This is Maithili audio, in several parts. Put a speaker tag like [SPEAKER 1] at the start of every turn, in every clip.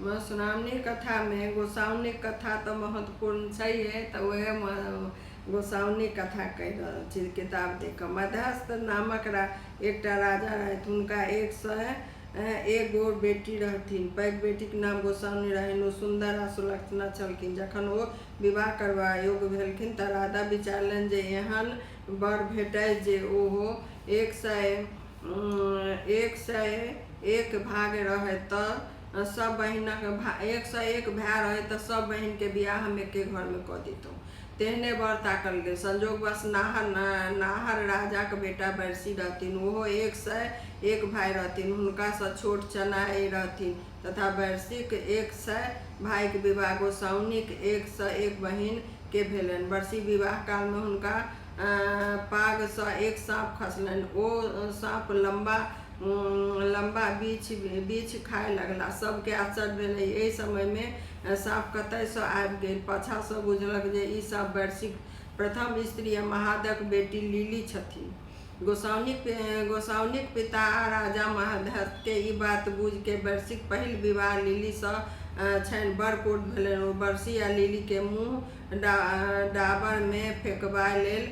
[SPEAKER 1] मधुश्रावणी कथामे गोसाउनिक कथा तऽ महत्वपूर्ण छैहे, तऽ उएह गोसाउनिक कथा कहि रहल छी किताब देख कऽ। मध्यस्थ नामक एकटा राजा रहथि। हुनका 101 गो बेटी रहथिन। पैघ बेटीक नाम गोसाउनि रहनि। ओ सुन्दर आ सुलक्षणा छलखिन। जखन ओ विवाह करबा योग्य भेलखिन तऽ राजा विचारलनि जे एहन वर भेटय जे ओहो 101 भाग रहय तऽ सभ बहिनक 101 भाय रहय तऽ सभ बहिनके बियाह हम एके घरमे कऽ दितहुँ। तेहने वर ताकल गेल। संयोगवश नाहर राजाक बेटा बैरसी रहथिन। ओहो 101 भाय रहथिन। हुनकासँ छोट चनाइ रहथिन तथा बैरसीक 100 भाइक विवाह गोसाउनिक 101 बहिनकेँ भेलनि। बरसी विवाह कालमे हुनका पागसँ एक साँप खसलनि। ओ साँप लम्बा लम्बा बीछि बीछि खाय लगला। सभकेँ आश्चर्य भेलै, एहि समयमे साँप कतयसँ आबि गेल? पाछाँसँ बुझलक जे ई साँप बैरसीक प्रथम स्त्री आ महादक बेटी लीली छथिन। गोसाउनिक पिता राजा महादकेँ ई बात बूझि कऽ बैरसीक पहिल विवाह लीलीसँ छनि, बड़ क्रोध भेलनि। ओ बरसी आ लीलीकेँ मुँह डाबरमे फेकबा लेल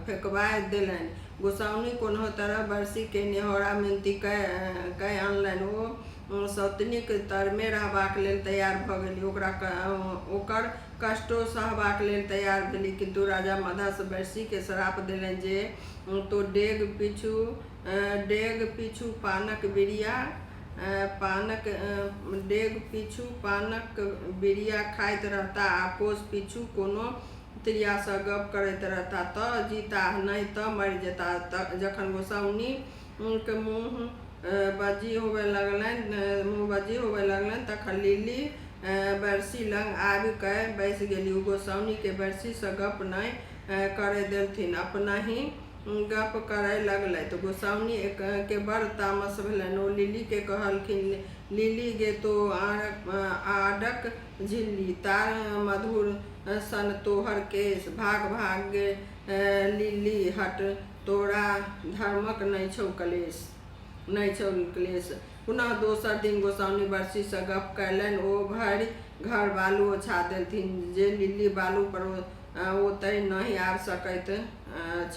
[SPEAKER 1] फेकबा देलनि। गोसाउनि कोनहु तरह बरसीकेँ नेहोरा मिनती कय अनलनि। ओ सौतिनिक तरमे रहबाक लेल तैयार भऽ गेली। ओकर कष्टो सहबाक लेल तैयार भेली। किन्तु राजा मधस बैरसीकेँ श्राप देलनि जे तोँ डेग पीछू पानक बिरिया पानक डेग पीछू पानक बिरिया खाइत रहताह आ कोस पीछू कोनो तिरियासँ गप्प करैत रहताह तँ जीताह, नहि तँ मरि जेताह। जखन गोसाउनिक मुँह बज्जी होबय लगलनि तखन लीली बैरसी लग आबि कए बैसि गेली। ओ गोसाउनिकेँ बैरसीसँ गप्प नहि करय देलथिन। अपनहि गप्प करय लगलथि। गोसाउनि केँ बड़ तामस भेलनि। ओ लीली केँ कहलखिन, लीली गे, तों आडक झिल्ली, तार मधुर सन तोहर केश। भाग भाग गे लीली, हट, तोरा धर्मक नहि छौ कलेश। नहि छौ क्लेश। पुनः दोसर दिन गोसाउनि बरसीसँ गप्प कयलनि। ओ भरि घर बालु ओछा देलथिन जे लिली बालु पर ओतय नहि आबि सकैत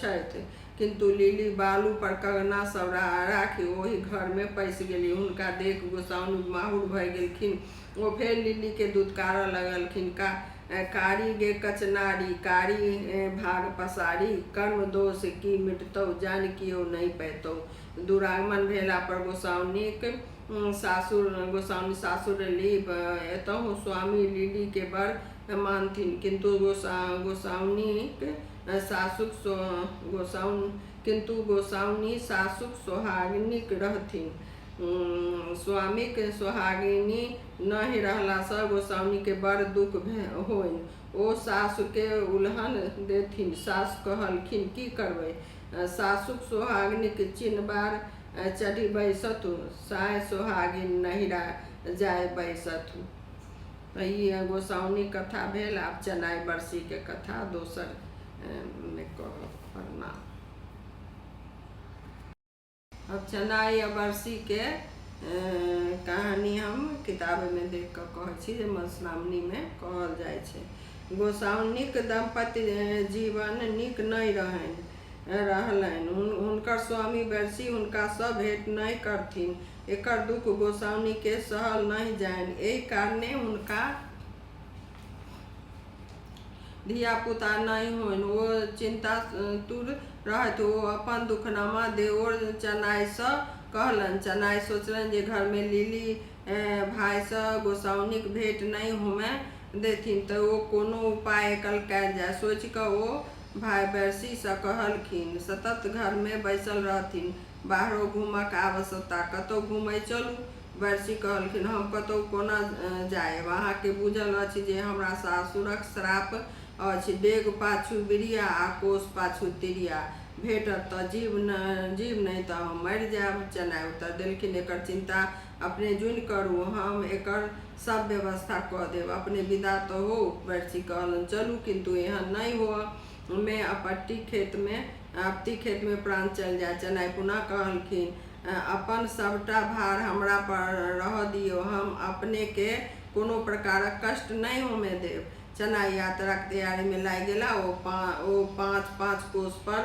[SPEAKER 1] छथि। किन्तु लिली बालु पर कगना सब राखि ओहि घरमे पैसि गेली। हुनका देखि गोसाउनि माहुर भए गेलखिन। ओ फेर लिलीकेँ दुतकारऽ लगलखिन, कारी गे कचनारी, कारी भाग पसारी, कर्म दोष की मिटतौ, जानि कियो नहि पैतौ। दुरागमन भेला पर गोसाउनिक सासुर गोसाउनि सासुर ली एतहु स्वामी लिलीकेँ बड़ मानथिन। किन्तु गोसाउनिक सासुक किन्तु गोसाउनि सासुक सोहागिनिक रहथिन। स्वामीक सोहागिनी नहि रहलासँ गोसाउनिकेँ बड़ दुख होइन। ओ सासुकेँ उलहन देथिन। सासु कहलखिन, की करबै? सासुक सोहागिनीक चिनबार चढ़ि बैसथु, साँय सोहागिन नहिरा जाय बैसथु। तऽ ई गोसाउनिक कथा भेल। आब चनाइ बरसीके कथा दोसर मे कहब। प्रणाम। अब चनाइ आ बरसीके कहानी हम किताबमे देख कऽ कहै छी जे मधुश्रावणीमे कहल जाइ छै। गोसाउनिक दम्पति जीवन नीक नहि रहलनि। हुनकर स्वामी बरसी हुनकासँ भेँट नहि करथिन। एकर दुख गोसाउनिकेँ सहल नहि जाइन। एहि कारणे हुनका धिया-पुता नहि होइन। ओ चिन्तातुर रहथि। ओ अपन दुखनामा देओर चनाइसँ कहलनि। चनाइ सोचलनि जे घरमे लीली भाइसँ गोसाउनिक भेंट नहि होमए देथिन तँ कोनो उपाय एकर कयल जाय। सोचि क ओ भाय बैरसीसँ कहलखिन, सतत घरमे बैसल रहथिन। बाहरो घूमक आवश्यकता। कतौ घूमय चलू। बैरसी कहलखिन, हम कतहु कोना जायब? अहाँकेँ बूझल अछि जे हमरा सासुरक श्राप अछि। डेग पाछू बिरिया आ कोस पाछू तिरिया। भेटत तँ जीब नहि तँ हम मरि जायब। चनाइ उत्तर देलखिन, एकर चिन्ता अपने जुनि करू। हम एकर सभ व्यवस्था कऽ देब। अपने विदा तँ होउ। बैरसी कहलनि, चलू, किन्तु एहन नहि होअय मे अपट्टी खेतमे प्राण चलि जाय। चनाइ पुनः कहलखिन, अपन सभटा भार हमरा पर रहऽ दियौ। हम अपनेकेँ कोनो प्रकारक कष्ट नहि होमय देब। चनाइ यात्राक तैयारीमे लागि गेलाह। ओ पाँच-पाँच कोस पर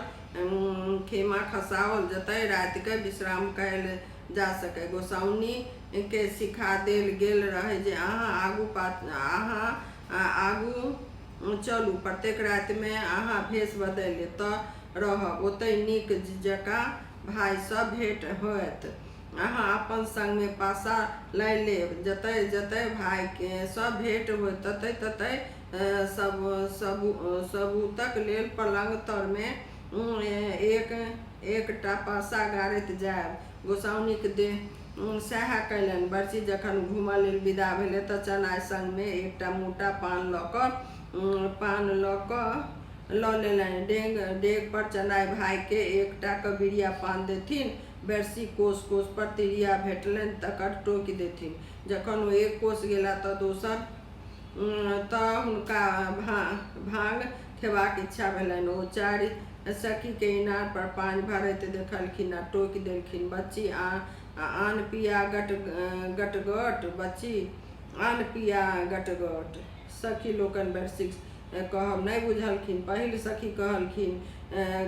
[SPEAKER 1] खेमा खसाओल जतय रातिकय विश्राम कयल जा सकय। गोसाउनिकेँ सिखा देल गेल रहै जे अहाँ आगू चलू। प्रत्येक रातिमे अहाँ भेष बदलि एतय रहब। ओतय नीक जकाँ भाइ सँ भेंट होयत। अहाँ अपन संगमे पासा लय लेब। जतय-जतय भाइ सँ भेंट होयत ततय-ततय सबूतक लेल पलंग तरमे एक-एक टा पासा गाड़ैत जायब। गोसाउनिक देह सएह कयलनि। बैरसी जखन घूमऽ लेल विदा भेलै तँ चनाइ संगमे एकटा मोटा पान लऽ कऽ लऽ लेलनि। डेग-डेग पर चनाइ भाइकेँ एक टा कऽ बिरिया पान देथिन। बैरसी कोस-कोस पर तिरिया भेटलनि तकर टोकि देथिन। जखन ओ एक कोस गेला तँ दोसर तँ हुनका भाङ खेबाक इच्छा भेलनि। ओ चारि सखीकेँ इनार पर पानि भरैत देखलखिन आ टोकि देलखिन, बच्ची आन पिया गट-गट, बच्ची आन पिया गट-गट। सखी लोकनि बैरसीक कहब नहि बुझलखिन। पहिल सखी कहलखिन,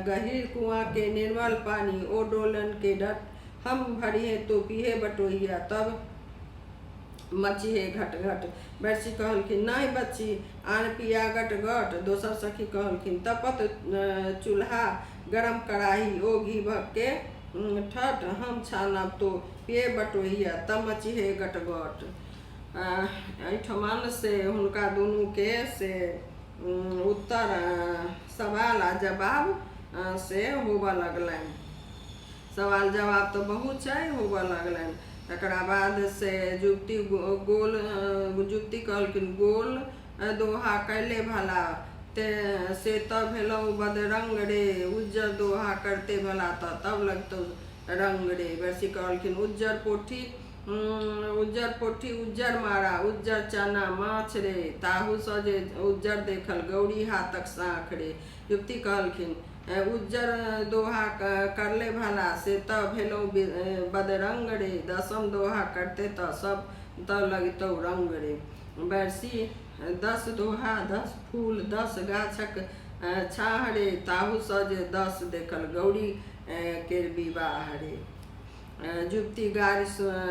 [SPEAKER 1] गहींर कुआँ के निर्मल पानी, ओ डोलन के डट, हम भरिहे तो पीहे बटोहिया, तब मचिहे घट घट। बैरसी कहलखिन, नहि बच्ची, आन पिया गट गट। दोसर सखी कहलखिन, तपत चूल्हा गरम कड़ाही, ओ घीबक के ठट, हम छानब तो पिए बटोहिया, तब मचिहे गट गट। एहिठमन से हुनका दुनूके से उत्तर, सवाल आ जवाब से होबऽ लगलनि। सवाल जवाब तऽ बहुत छै, होबऽ लगलनि। तकरा बाद से युवती गोल युवती कहलखिन, गोल दोहा कैले भला ते से तऽ भेलहुँ बदरंग रे, उज्जर दोहा करते भला तऽ तब लगतौ रंग रे। बैरसी कहलखिन, उज्जर पोठी उज्जर पोठी उज्जर मारा उज्जर चना माछ रे, ताहूसँ जे उज्जर देखल गौरी हाथक साँख रे। युवती कहलखिन, उज्जर दोहा करले भला से तऽ भेलहुँ बदरंग रे, दसम दोहा करते तऽ सब तऽ लगितौ रंग रे। बैरसी, 10 दोहा 10 फूल 10 गाछक छाँह रे, ताहूसँ जे 10 देखल गौरी केर विवाह रे। युवती गारि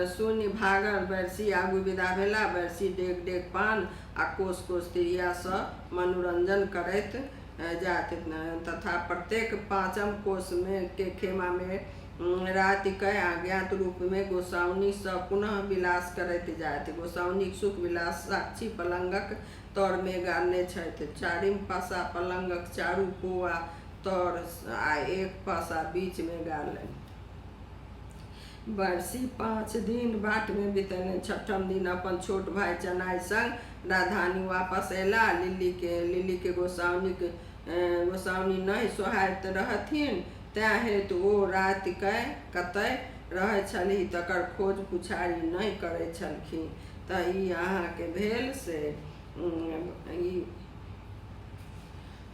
[SPEAKER 1] सुनि भागल। बैरसी आगू विदा भेला। बैरसी डेग डेग पान आ कोस कोस तिरियासँ मनोरंजन करैत जाथि तथा प्रत्येक पाँचम कोसमे के खेमामे राति कय अज्ञात रूपमे गोसाउनिसँ पुनः विलास करैत जाथि। गोसाउनिक सुख विलास साक्षी पलंगक तरमे गाड़ने छथि। चारिम पासा पलंगक चारू पोआ तर आ एक पासा बीचमे गाड़लनि। बैरसी 5 दिन बाटमे बितेलनि। छठम दिन अपन छोट भाइ चनाइ संग राजधानी वापस अयलाह। लिलीके गोसाउनि नहि सोहाइत रहथिन, तेँ हेतु ओ राति कय कतय रहैत छलीह तकर खोज पुछारी नहि करैत छलखिन। तऽ ई अहाँके भेल से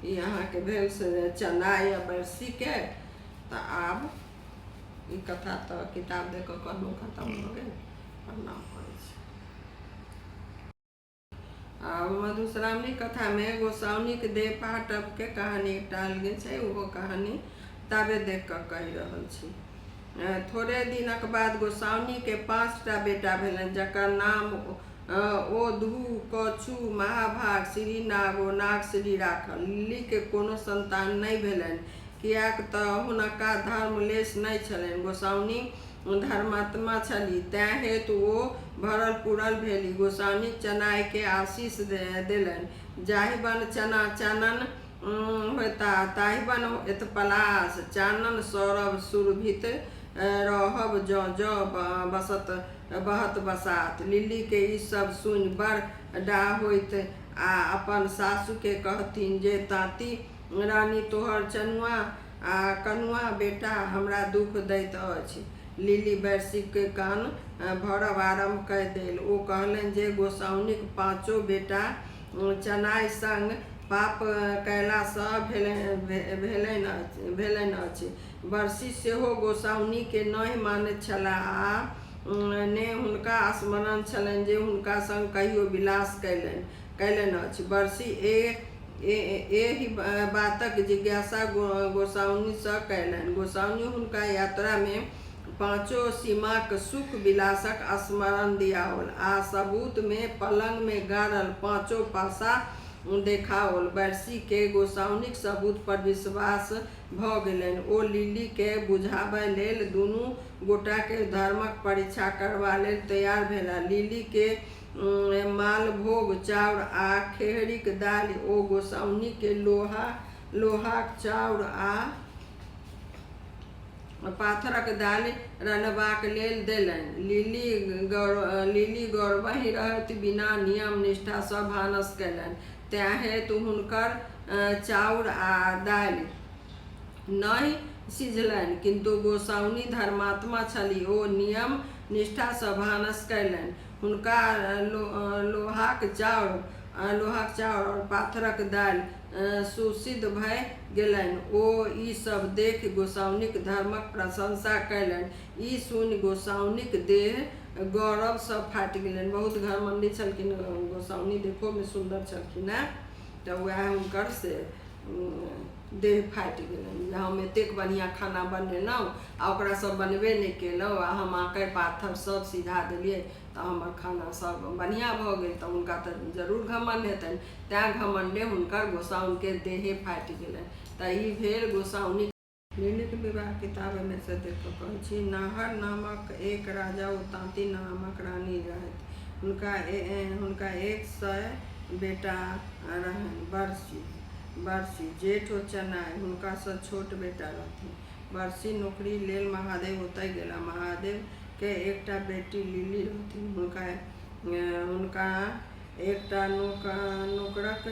[SPEAKER 1] ई अहाँके भेल से चनाइ आ बैरसीके। तऽ आब ई कथा तऽ किताब देख कऽ कहलहुँ खतम भऽ गेल। प्रणाम करै छी। आ मधुश्रावणी कथामे गोसाउनिक देह फाटबके कहानी एकटा अलगे छै। ओहो कहानी ताबे देख कऽ कहि रहल छी। थोड़े दिनक बाद गोसाउनिके 5टा बेटा भेलनि, जकर नाम ओ धू, कछु, महाभाग, श्रीनाग ओ नागश्री राखल। लिलीके कोनो संतान नहि भेलनि, किएक तँ हुनका धर्मलेश नहि छलनि। गोसाउनि धर्मात्मा छलीह, तेँ हेतु ओ भरल-पुरल भेलीह। गोसाउनि चनाइकेँ आशीष देलनि, जाहि बन चना चानन होयताह ताहि बन होयत पलास, चानन सौरभ सुरभित रहब जँ जँ बसत बहत बसात। लिलीकेँ ई सभ सुनि बड़ डाह होइत आ अपन सासुकेँ कहथिन जे ताँती रानी, तोहर चनुआ आ कनुआ बेटा हमरा दुख दैत अछि। लिली बैरसीक कान भरब आरम्भ कय देल। ओ कहलनि जे गोसाउनिक पाँचो बेटा चनाइ संग पाप कयलासँ भेलनि अछि। बरसी सेहो गोसाउनिकेँ नहि मानैत छलाह आ ने हुनका स्मरण छलनि जे हुनका संग कहियो विलास कयलनि अछि। बरसी एहि बातक जिज्ञासा गोसाउनिसँ कयलनि। गोसाउनि हुनका यात्रामे पाँचो सीमाक सुख-विलासक स्मरण दिआओल आ सबूतमे पलंगमे गाड़ल पाँचो पासा देखाओल। बैरसीकेँ गोसाउनिक सबूत पर विश्वास भ गेलनि। ओ लिलीकेँ बुझाबय लेल दुनू गोटाकेँ धर्मक परीक्षा करबा लेल तैयार भेलाह। लिलीकेँ मालभोग चाउर आ खेहरिक दालि ओ गोसाउनिकेँ लोहाक चाउर आ पाथरक दालि रन्हबाक लेल देलनि। लिली गौरवहि रहैत बिना नियम-निष्ठासँ भानस कयलनि। तेँ हेतु हुनकर चाउर आ दालि नहि सिझलनि। किन्तु गोसाउनि धर्मात्मा छलीह। ओ नियम-निष्ठासँ भानस कयलनि। हुनका लोहाक चाउर और पाथरक दालि सुसिद्ध भए गेलनि। ओ ई सभ देखि गोसाउनिक धर्मक प्रशंसा कयलनि। ई सुनि गोसाउनिक देह गौरवसँ फाटि गेलनि। बहुत घमंडी छलखिन गोसाउनि, देखहोमे सुन्दर छलखिन हेँ, तऽ उएह हुनकर से देह फाटि गेलनि जे हम एतेक बढ़िआँ खाना बनेलहुँ आ ओकरा सब बनबे नहि केलहुँ आ हम आँकड़ि पाथर सब सिझा देलियै तऽ हमर खाना सब बढ़िआँ भऽ गेल, तऽ हुनका तऽ जरूर घमण्ड हेतनि। तैँ घमण्डे हुनकर गोसाउनिके देहे फाटि गेलनि। तऽ ई भेल गोसाउनिक। लिलीक विवाह किताबमे सँ देख कऽ कहै छी। नाहर नामक एक राजा ओ ताँती नामक रानी रहथि। हुनका 100 बेटा रहनि। बरसी जेठ ओ चनाइ हुनकासँ छोट बेटा रहथिन। बरसी नोकरी लेल महादेव ओतय गेलाह। महादेवकेँ एकटा बेटी लिली रहथिन। हुनका एकटा नोकरक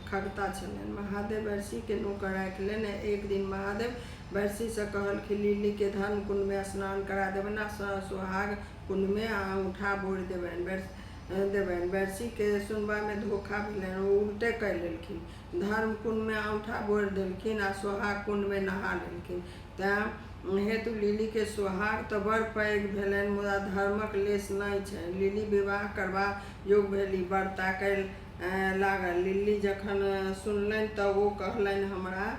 [SPEAKER 1] खगता छलनि। महादेव बैरसीकेँ नोकर राखि लेलनि। एक दिन महादेव बैरसीसँ कहलखिन, लिलीकेँ धर्मकुण्डमे स्नान करा देबनि आ सोहाग कुण्डमे औंठा बोरि देबनि। बैरसीकेँ सुनबामे धोखा भेलनि। ओ उल्टे कए लेलखिन। धर्मकुण्डमे औंठा बोरि देलखिन आ सोहाग कुण्डमे नहा लेलखिन। तेँ हेतु लिलीकेँ सोहाग तँ बड़ पैघ भेलनि मुदा धर्मक लेश नहि छनि। लिली विवाह करबा योग्य भेली। वर ताकय लागल। लिली जखन सुनलनि तँ ओ कहलनि, हमरा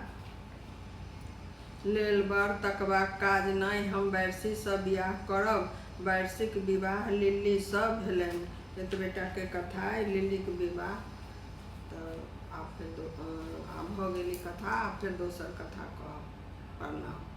[SPEAKER 1] लेल वर तकबाक काज नहि। हम बैरसीसँ बियाह करब। बैरसीक विवाह लिलीसँ भेलनि। एतबे टाके कथा अइ लिलीक विवाह। तऽ आब फेर आब भऽ गेल ई कथा। आब फेर दोसर कथा कहब। प्रणाम।